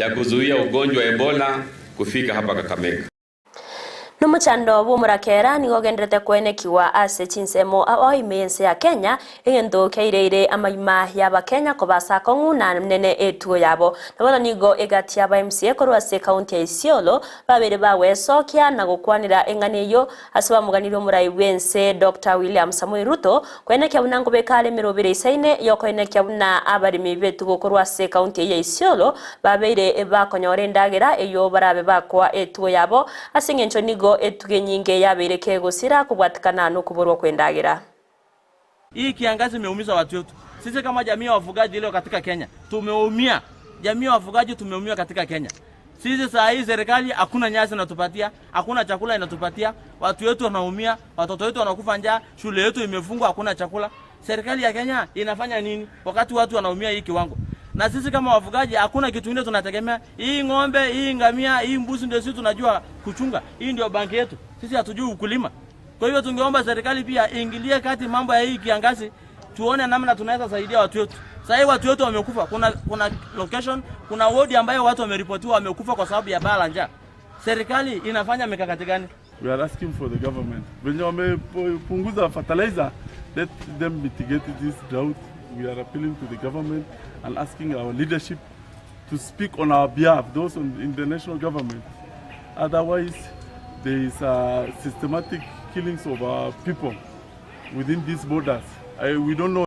ya kuzuia ugonjwa wa Ebola kufika hapa Kakamega. Nomochando bw'omorakera nigo ogendererete koenekigwa ase chinsemo ao ime y'ense ya Kenya, egento kiaireire amaima y'Abakenya koba ase akong'u na nene etugo yabo. Na bono nigo egati y'aba MCA korwa ase ekaunti ya Isiolo babeire bagwesokia na gokwanera eng'ana eyio Ase bamoganirie omorai bw'ense Doctor William Samoei Ruto koenekia buna nkobeka are emerobere eisaine y'okoenekia buna abaremi b'etugo korwa ase ekaunti eye ya Isiolo babeire bakonyora endagera eyio barabe bakoa etugo yabo ase engencho nigo etugo enyinge yabeire kegosira kobwatikana nokoborwa kw'endagera. Hii kiangazi imeumiza watu wetu. Sisi kama jamii ya wafugaji leo katika Kenya tumeumia, jamii ya wafugaji tumeumia katika Kenya. Sisi saa hii serikali hakuna nyasi inatupatia, hakuna chakula inatupatia, watu wetu wanaumia, watoto wetu wanakufa njaa, shule yetu imefungwa, hakuna chakula. Serikali ya Kenya inafanya nini wakati watu wanaumia hii kiwango? Na sisi kama wafugaji hakuna kitu kingine tunategemea. Hii ng'ombe, hii ngamia, hii mbuzi ndio sisi tunajua kuchunga. Hii ndio banki yetu. Sisi hatujui ukulima. Kwa hivyo tungeomba serikali pia iingilie kati mambo ya hii kiangazi, tuone namna tunaweza saidia watu wetu. Sasa hivi watu wetu wamekufa. Kuna location, kuna wodi ambayo watu wameripotiwa wamekufa kwa sababu ya baa la njaa. Serikali inafanya mikakati gani? We are asking for the government. Venye wamepunguza fertilizer, let them mitigate this drought. We are appealing to the government and asking our leadership to speak on our behalf, those in the national government. Otherwise, there is a systematic killings of our people within these borders. We don't know.